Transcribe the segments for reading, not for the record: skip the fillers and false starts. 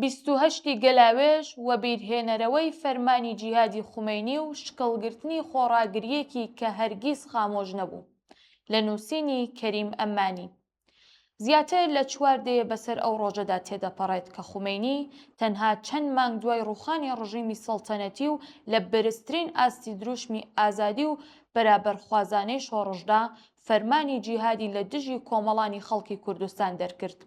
28 ی گەلاوێژ وەبیرهێنەرەوەی فەرمانی جیهادی خومەینی و شکڵگرتنی خۆڕاگرییەکی کە هەرگیز خامۆش نەبوو. لە نووسینی کەریم ئەمانی. زیاتر لە چوار دەیە بەسەر ئەو ڕۆژەدا تێدەپەڕێت کە خومەینی تەنها چەند مانگ دوای ڕووخانی ڕژیمی سەڵتەنەتی و لە بەرزترین ئاستی دروشمی ئازادی و بەرابەرخوازانەی شۆڕشدا فەرمانی جیهادی لە دژی کۆمەڵانی خەڵکی کوردستان دەرکرد.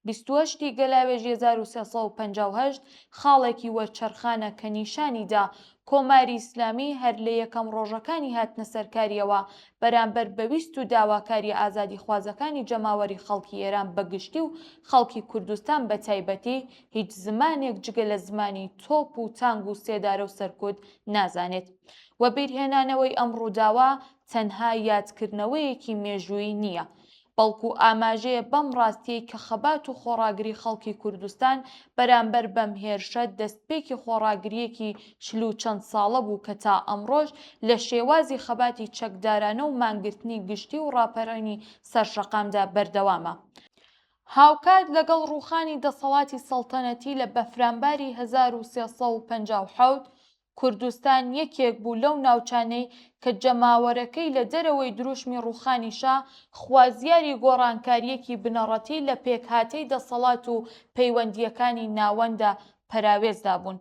28 ی گەلاوێژی 1358 خاڵێکی وەرچەرخانە کە نیشانی دا کۆماری ئیسلامی هەر لە یەکەم ڕۆژەکانی هاتنە سەرکاریەوە بەرامبەر بە ویست و داواکاریە ئازادیخوازەکانی جەماوەری خەڵکی ئێران بە گشتی و خەڵکی کوردستان بە تایبەتی هیچ زمانێک جگە لە زمانی تۆپ و تانگ و سێدارە و سەرکوت نازانێت. وەبیرهێنانەوەی ئەم ڕووداوە تەنها یادکردنەوەیەکی مێژوویی نییە، بەڵکو ئاماژەیە بەم ڕاستیەی کە خەبات و خۆڕاگری خەڵکی کوردستان بەرامبەر بەم هێرشە دەستپێکی خۆڕاگرییەکی چل و چەند ساڵە بوو کە تا ئەمڕۆش لە شێوازی خەباتی چەکدارانە و مانگرتنی گشتی و ڕاپەڕینی سەرشەقامدا بەردەوامە. هاوکات لەگەڵ ڕووخانی دەسەڵاتی سەڵتەنەتی لە بەفرانباری 1357، کوردستان یەکێک بوو لەو ناوچانەی کە جەماوەرەکەی لە دەرەوەی دروشمی ڕووخانی شا، خوازیاری گۆڕانکارییەکی بنەڕەتی لە پێکهاتەی دەسەڵات و پەیوەندییەکانی ناوەندە پەراوێزدا بوون.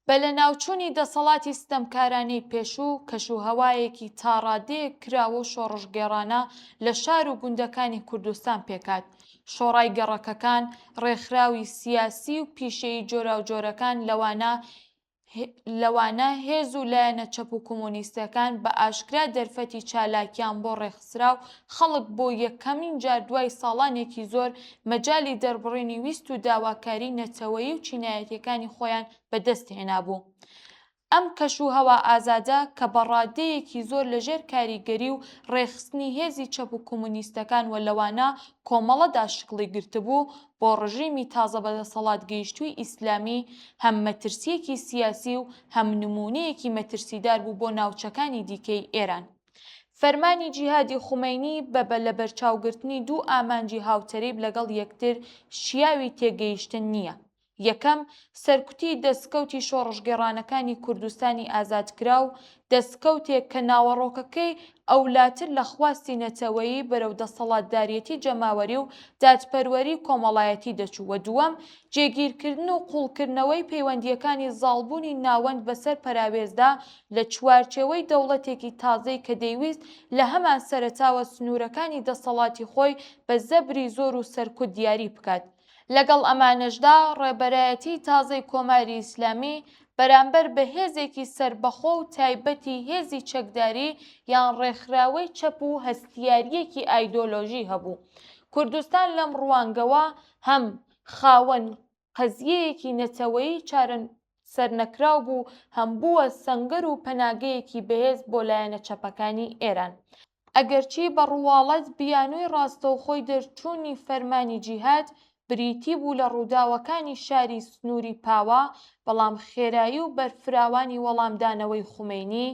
بە لەناوچوونی دەسەڵاتی ستەمکارانەی پێشوو، کەشوهەوایەکی تاڕادەیەک کراوە و شۆڕشگێڕانە لە شار و گوندەکانی کوردستان پێکهات. شۆڕای گەڕەکەکان، ڕێکخراوی سیاسی و پیشەیی جۆراوجۆرەکان لەوانە لەوانە هێز و لایەنە چەپ و کۆمۆنیستەکان بە ئاشکرا دەرفەتی چالاکیان بۆ ڕێکخسرا و خەڵک بۆ یەکەمین جار دوای ساڵانێکی زۆر مەجالی دەربڕینی ویست و داواکاری نەتەوەیی و چینایەتیەکانی خۆیان بەدەست هێنابوو. ئەم کەش و هەوا ئازادە کە بە ڕادەیەکی زۆر لە ژێر کاریگەری و ڕێکخستنی هێزی چەپ و کۆمۆنیستەکان و لەوانە کۆمەڵەدا شکڵی گرتبوو، بۆ ڕژیمی تازە بەدەسەڵات گەیشتووی ئیسلامی هەم مەترسییەکی سیاسی و هەم نموونەیەکی مەترسیدار بوو بۆ ناوچەکانی دیکەی ئێران. فەرمانی جیهادی خومەینی بە بە لەبەرچاوگرتنی دوو ئامانجی هاوتەریب لەگەڵ یەکتر شیاوی تێگەیشتن نییە. یەکەم، سەرکوتی دەسکەوتی شۆڕشگێڕانەکانی کوردستانی ئازادکراو، دەسکەوتێک کە ناوەڕۆکەکەی ئەولاتر لە خواستی نەتەوەیی بەرەو دەسەڵاتداریەتی جەماوەری و دادپەروەری کۆمەڵایەتی دەچوو و دووەم، جێگیرکردن و قووڵکردنەوەی پەیوەندییەکانی زاڵبوونی ناوەند بەسەر پەراوێزدا لە چوارچێوەی دەوڵەتێکی تازەی کە دەیویست لە هەمان سەرەتاوە سنوورەکانی دەسەڵاتی خۆی بە زەبری زۆر و سەرکوت دیاری بکات. لەگەڵ ئەمانەشدا ڕێبەرایەتیی تازەی کۆماری ئیسلامی بەرامبەر بە هێزێکی سەربەخۆ و تایبەتی هێزی چەکداری یان ڕێکخراوەی چەپ و هەستیارییەکی ئایدۆلۆژی هەبوو. کوردستان لەم ڕوانگەوە هەم خاوەن قەزیەیەکی نەتەوەیی چارەسەرنەکراو بوو، هەم بووە سەنگەر و پەناگەیەکی بەهێز بۆ لایەنە چەپەکانی ئێران. ئەگەرچی بە ڕواڵەت بیانووی ڕاستەوخۆی دەرچوونی فەرمانی جیهاد بریتی بوو لە ڕووداوەکانی شاری سنووری پاوە، بەڵام خێرایی و بەرفراوانی وەڵامدانەوەی خومەینی،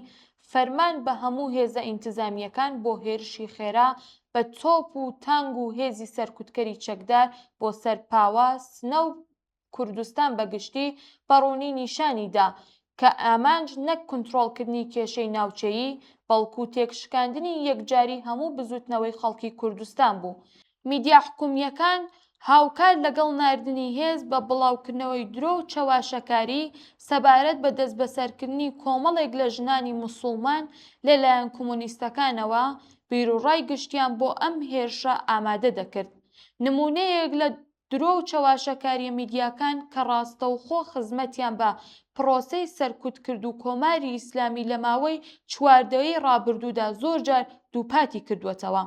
فەرمان بە هەموو هێزە ئینتزامییەکان بۆ هێرشی خێرا بە تۆپ و تانگ و هێزی سەرکوتکەری چەکدار بۆ سەر پاوە، سنە و کوردستان بە گشتی بە ڕوونی نیشانی دا کە ئامانج نەک کونترۆڵکردنی کێشەی ناوچەیی، بەڵکوو تێکشکاندنی یەکجاری هەموو بزووتنەوەی خەڵکی کوردستان بوو. میدیا حکوومییەکان هاوکات لەگەڵ ناردنی هێز بە بڵاوکردنەوەی درۆ و چەواشەکاری سەبارەت بە دەستبەسەرکردنی کۆمەڵێک لە ژنانی موسوڵمان لە لایەن کۆمۆنیستەکانەوە، بیروڕای گشتیان بۆ ئەم هێرشە ئامادە دەکرد. نموونەیەک لە درۆ و چەواشەکاریە میدیاکان کە ڕاستەوخۆ خزمەتیان بە پڕۆسەی سەرکوت کرد و کۆماری ئیسلامی لە ماوەی چوار دەیەی ڕابردوودا زۆر جار دووپاتی کردووەتەوە.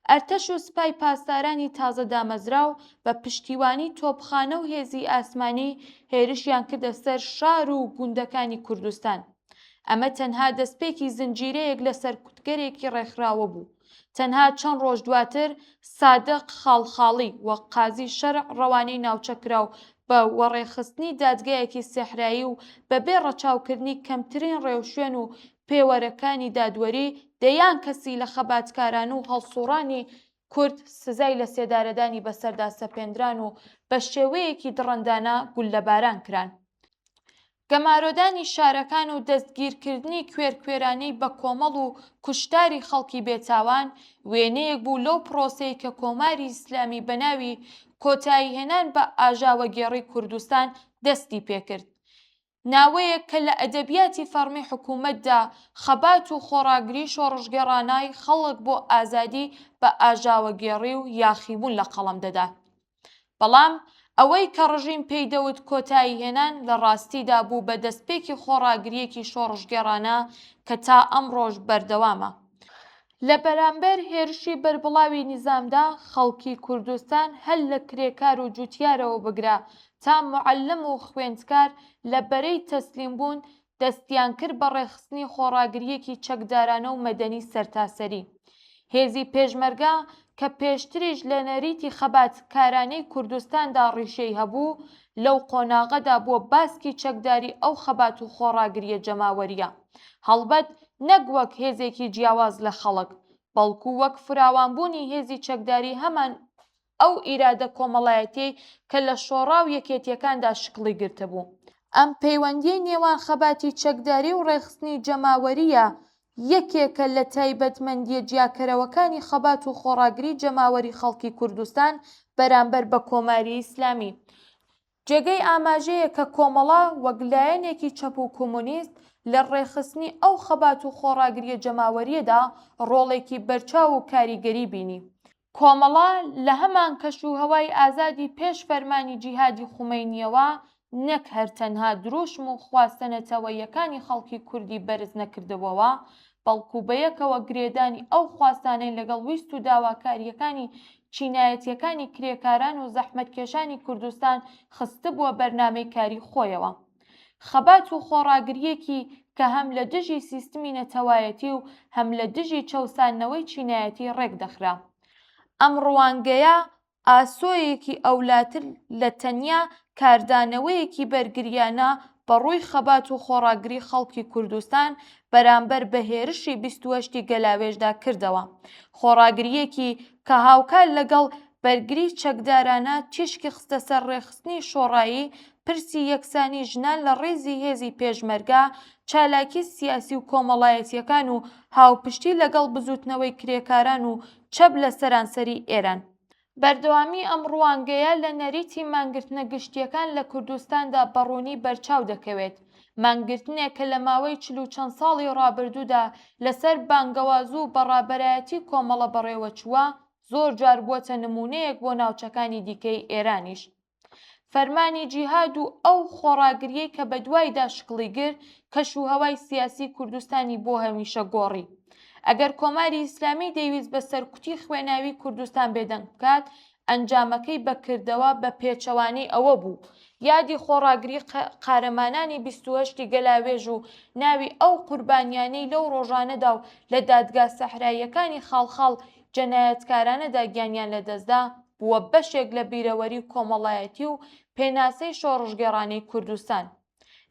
ئەرتەش و سپای پاسدارانی تازە دامەزراو بە پشتیوانی تۆپخانە و هێزی ئاسمانی هێرشیان کردە سەر شار و گوندەکانی کوردستان. ئەمە تەنها دەستپێکی زنجیرەیەک لە سەرکوتگەرێکی ڕێکخراوە بوو. تەنها چەند ڕۆژ دواتر سادق خاڵخاڵی وەک قازی شەرع ڕەوانەی ناوچە کرا و بە وەڕێخستنی دادگایەکی سێحرایی و بەبێ ڕەچاوکردنی کەمترین ڕێوشوێن و پێوەرەکانی دادوەری دەیان کەسی لە خەباتکاران و هەڵسوڕانی. کورد سزای لەسێدارەدانی بەسەردا سەپێندران و بە شێوەیەکی دڕندانە گوللەباران کران. گەمارۆدانی شارەکان و دەستگیرکردنی کوێرکوێرانەی بەکۆمەڵ و کوشتاری خەڵکی بێتاوان، وێنەیەک بوو لەو پرۆسەی کە کۆماری ئیسلامی بە ناوی کۆتاییهێنان بە ئاژاوەگێڕی کوردستان دەستی پێکرد. ناوەیەک کە لە ئەدەبیاتی فەڕمی حکوومەتدا خەبات و خۆڕاگری شۆڕشگێڕانای خەڵک بۆ ئازادی بە ئاژاوەگێڕی و یاخیبوون لە قەڵەم دەدا. بەڵام ئەوەی کە ڕژیم پێی دەوت کۆتاییهێنان لە ڕاستیدا بوو بە دەستپێکی خۆڕاگرییەکی شۆڕشگێڕانە کە تا ئەمڕۆش بەردەوامە. لە بەرامبەر هێرشی بەربڵاوی نیزامدا خەڵکی کوردستان هەر لە کرێکار و جوتیارەوە بگرە تا موعەلم و خوێندکار لە بەرەی تەسلیمبوون دەستیانکرد بە ڕێکخستنی خۆڕاگرییەکی چەکدارانە و مەدەنی سەرتاسەری. هێزی پێشمەرگە کە پێشتریش لە نەریتی خەباتکارانەی کوردستاندا ڕیشەی هەبوو، لەو قۆناغەدا بووە باسکی چەکداری ئەو خەبات و خۆڕاگرییە جەماوەرییە. هەڵبەت نەک وەک هێزێکی جیاواز لە خەڵک، بەڵکو وەک فراوانبوونی هێزی چەکداری هەمان ئەو ئیرادە کۆمەڵایەتیەی کە لە شۆڕا و یەکێتیەکاندا شکڵی گرتبوو. ئەم پەیوەندیەی نێوان خەباتی چەکداری و ڕێکخستنی جەماوەرییە یەکێکە لە تایبەتمەندیە جیاکەرەوەکانی خەبات و خۆڕاگری جەماوەری خەڵکی کوردستان بەرامبەر بە کۆماری ئیسلامی. جێگەی ئاماژەیە کە کۆمەڵە وەک لایەنێکی چەپ و کۆمۆنیست لە ڕێکخستنی ئەو خەبات و خۆڕاگرییە جەماوەرییەدا ڕۆڵێکی بەرچاو و کاریگەری بینی. کۆمەڵە لە هەمان کەش و هەوای ئازادی پێش فەرمانی جیهادی خومەینییەوە نەک هەر تەنها دروشم و خواستە نەتەوەییەکانی خەڵکی کوردی بەرز نەکردبۆوە، بەڵکو بەیەکەوە گرێدانی ئەو خواستانەی لەگەڵ ویست و داواکارییەکانی چینایەتییەکانی کرێکاران و زەحمەتکێشانی کوردستان خستبووە بەرنامەی کاری خۆیەوە. خەبات و خۆڕاگرییەکی کە هەم لە دژی سیستمی نەتەوایەتی و هەم لە دژی چەوساندنەوەی چینایەتی ڕێکدەخرا. ئەم ڕوانگەیە ئاسۆیەکی ئەولاتر لە تەنیا کاردانەوەیەکی بەرگرییانە بە ڕووی خەبات و خۆڕاگری خەڵکی کوردستان بەرامبەر بە هێرشی 28 ی گەلاوێژدا کردەوە. خۆڕاگرییەکی کە هاوکات لەگەڵ بەرگری چەکدارانە تیشکی خستە سەر ڕێکخستنی شۆڕایی، پرسی یەکسانی ژنان لە ڕیزی هێزی پێشمەرگە، چالاکی سیاسی و کۆمەڵایەتییەکان و هاوپشتی لەگەڵ بزووتنەوەی کرێکاران و چەپ لە سەرانسەری ئێران. بەردەوامی ئەم ڕوانگەیە لە نەریتی مانگرتنە گشتییەکان لە کوردستاندا بە ڕوونی بەرچاو دەکەوێت، مانگرتنێک کە لە ماوەی 40 و چەند ساڵی ڕابردوودا لەسەر بانگەوازو بە ڕابەرایەتی کۆمەڵە بەڕێوەچووە، زۆر جار بووەتە نموونەیەک بۆ ناوچەکانی دیکەی ئێرانیش. فەرمانی جیهاد و ئەو خۆڕاگرییەی کە بەدوایدا شکڵی گرت، کەشوهەوای سیاسیی کوردستانی بۆ هەمیشە گۆڕی. ئەگەر کۆماری ئیسلامی دەیویست بە سەرکوتی خوێناوی کوردستان بێدەنگ بکات، ئەنجامەکەی بە کردەوە بە پێچەوانەی ئەوە بوو. یادی خۆڕاگری قارەمانانی 28 ی گەلاوێژ و ناوی ئەو قوربانیانەی لەو ڕۆژانەدا و لە دادگا سەحراییەکانی خاڵخاڵ جەنایەتکارانەدا گیانیان لەدەستدا، بووە بەشێک لە بیرەوەری کۆمەڵایەتی و پێناسەی شۆڕشگێڕانەی کوردستان.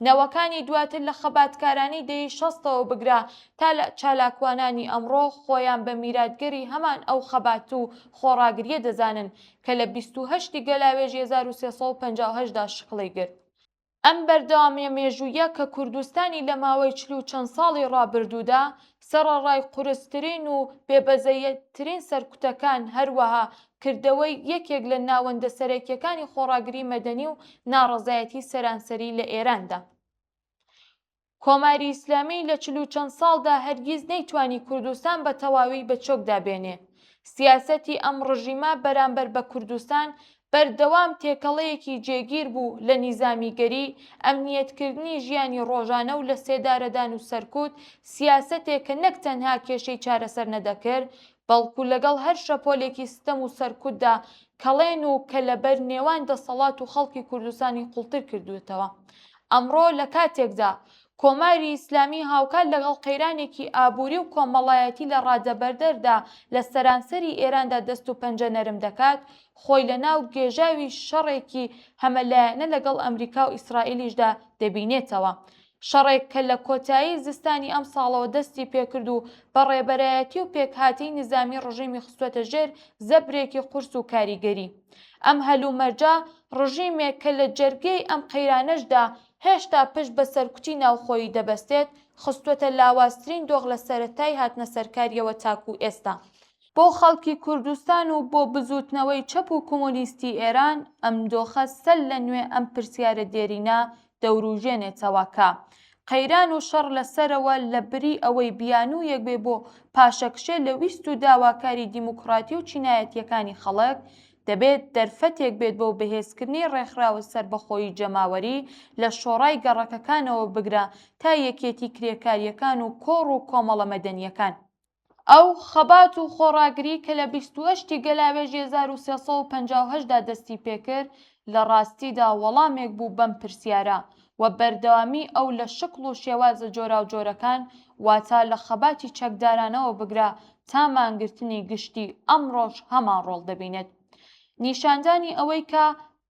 نەوەکانی دواتر لە خەباتکارانی دەیەی شەستەوە بگرە تا لە چالاکوانانی ئەمڕۆ خۆیان بە میراتگەری هەمان ئەو خەبات و خۆڕاگرییە دەزانن کە لە 28 ی گەلاوێژی 1358 دا شکڵی گرت. ئەم بەردەوامییە مێژوویە کە کوردستانی لە ماوەی چل و چەند ساڵی ڕابردوودا، سەڕەڕای قورسترین و بێبەزەییترین سەرکوتەکان، هەروەها کردەوەی یەکێک لە ناوەندە سەرەکییەکانی خۆڕاگری مەدەنی و ناڕەزایەتی سەرانسەری لە ئێراندا. کۆماری ئیسلامی لە چل و چەند ساڵدا هەرگیز نەیتوانی کوردستان بە تەواوی بە چۆکدا بێنێ. سیاسەتی ئەم ڕژیمە بەرامبەر بە کوردستان بەردەوام تێکەڵەیەکی جێگیر بوو لە نیزامیگەری، ئەمنیەتکردنی ژیانی ڕۆژانە و لەسێدارەدان و سەرکوت، سیاسەتێک کە نەک تەنها کێشەی چارەسەر نەدەکرد، بەڵکو لەگەڵ هەر شەپۆلێکی ستەم و سەرکوتدا کەڵێن و کەلەبەر نێوان دەسەڵات و خەڵکی کوردستانی قوڵتر کردووتەوە. ئەمڕۆ لە کاتێکدا کۆماری ئیسلامی هاوکات لەگەڵ قەیرانێکی ئابووری و کۆمەڵایەتی لە ڕادەبەردەردا لە سەرانسەری ئێراندا دەست و پەنجە نەرم دەکات، خۆی لە ناو گێژاوی شەڕێکی هەمەلایەنە لەگەڵ ئەمریکا و ئیسرائیلیشدا دەبینێتەوە. شەڕێک کە لە کۆتایی زستانی ئەمساڵەوە دەستی پێکرد و بە ڕێبەرایەتی و پێکهاتەی نیزامی ڕژیمی خستووەتە ژێر زەبرێکی قورس و کاریگەری. ئەم هەلومەرجە ڕژیمێک کە لە جەرگەی ئەم قەیرانەشدا هێشتا پشت بە سەرکوتی ناوخۆیی دەبەستێت، خستووەتە لاوازترین دۆخ لە سەرەتای هاتنەسەرکاریەوە تاکوو ئێستا. بۆ خەڵکی کوردستان و بۆ بزووتنەوەی چەپ و کۆمۆنیستی ئێران ئەم دۆخە سەر لە نوێ ئەم پرسیارە دێرینە دەوروژێنێتەوە کە قەیران و شەڕ لە سەرەوە لە بری ئەوەی بیانوویەک بێ بۆ پاشەکشێ لە ویست و داواکاری دیموکراتی و چینایەتییەکانی خەڵک، دەبێت دەرفەتێک بێت بۆ بەهێزکردنی ڕێکخراوە سەربەخۆی جەماوەری لە شۆڕای گەڕەکەکانەوە بگرە تا یەکێتی کرێکارییەکان و کۆڕ و کۆمەڵە مەدەنییەکان. ئەو خەبات و خۆڕاگری کە لە 28 ی گەلاوێژی 1358 دا دەستی پێکرد، لە ڕاستیدا وەڵامێک بوو بەم پرسیارە و بەردەوامی ئەو لە شکڵ و شێوازە جۆراوجۆرەکان واتە لە خەباتی چەکدارانەوە بگرە تا مانگرتنی گشتی ئەمڕۆش هەمان ڕۆڵ دەبینێت. نیشاندانی ئەوەی کە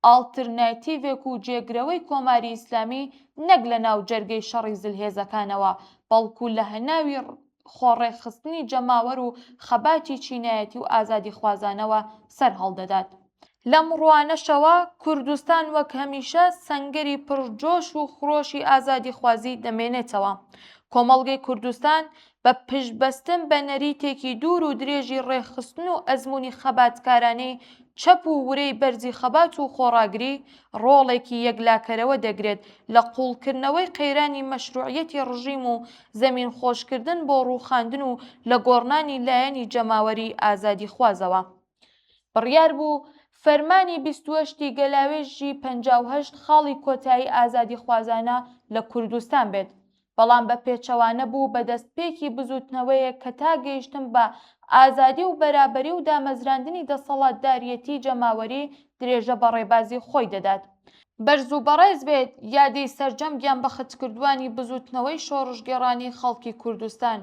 ئاڵترناتیڤێک و جێگرەوەی کۆماری ئیسلامی نەک لە ناو جەرگەی شەڕی زلهێزەکانەوە بەڵکو لە هەناوی خۆڕێکخستنی جەماوەر و خەباتی چینایەتی و ئازادیخوازانەوە سەرهەڵدەدات. لەم ڕوانەشەوە کوردستان وەک هەمیشە سەنگەری پڕ جۆش و خرۆشی ئازادیخوازی دەمێنێتەوە. کۆمەڵگەی کوردستان بە پشتبەستن بە نەریتێکی دوور و درێژی ڕێکخستن و ئەزموونی خەباتکارانەی چەپ و ورەی بەرزی خەبات و خۆڕاگری، ڕۆڵێکی یەکلاکەرەوە دەگرێت لە قووڵکردنەوەی قەیرانی مەشروعیەتی ڕژیم و زەمینخۆشکردن بۆ ڕووخاندن و لەگۆڕنانی لایەنی جەماوەری ئازادیخوازەوە. بڕیار بوو فەرمانی 28 ی گەلاوێژی 58 خاڵی کۆتایی ئازادیخوازانە لە کوردستان بێت، بەڵام بە پێچەوانە بوو بە دەستپێکی بزووتنەوەیەک کە تا گەیشتن بە ئازادی و بەرابەری و دامەزراندنی دەسەڵاتداریەتی جەماوەری درێژە بە ڕێبازی خۆی دەدات. بەرز و بەڕێز بێت یادی سەرجەم گیانبەختکردووانی بزووتنەوەی شۆڕشگێڕانەی خەڵکی کوردستان،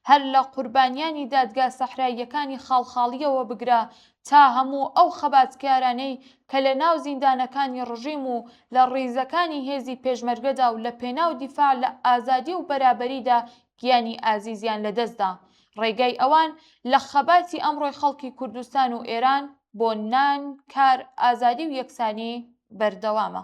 هەر لە قوربانیانی دادگا سەحراییەکانی خاڵخاڵییەوە بگرە تا هەموو ئەو خەباتکارانەی کە لە ناو زیندانەکانی ڕژیم و لە ڕیزەکانی هێزی پێشمەرگەدا و لە پێناو دیفاع لە ئازادی و بەرابەریدا گیانی ئازیزیان لە دەست دا. ڕێگای ئەوان لە خەباتی ئەمڕۆی خەڵکی کوردستان و ئێران بۆ نان، کار، ئازادی و یەکسانی بەردەوامە.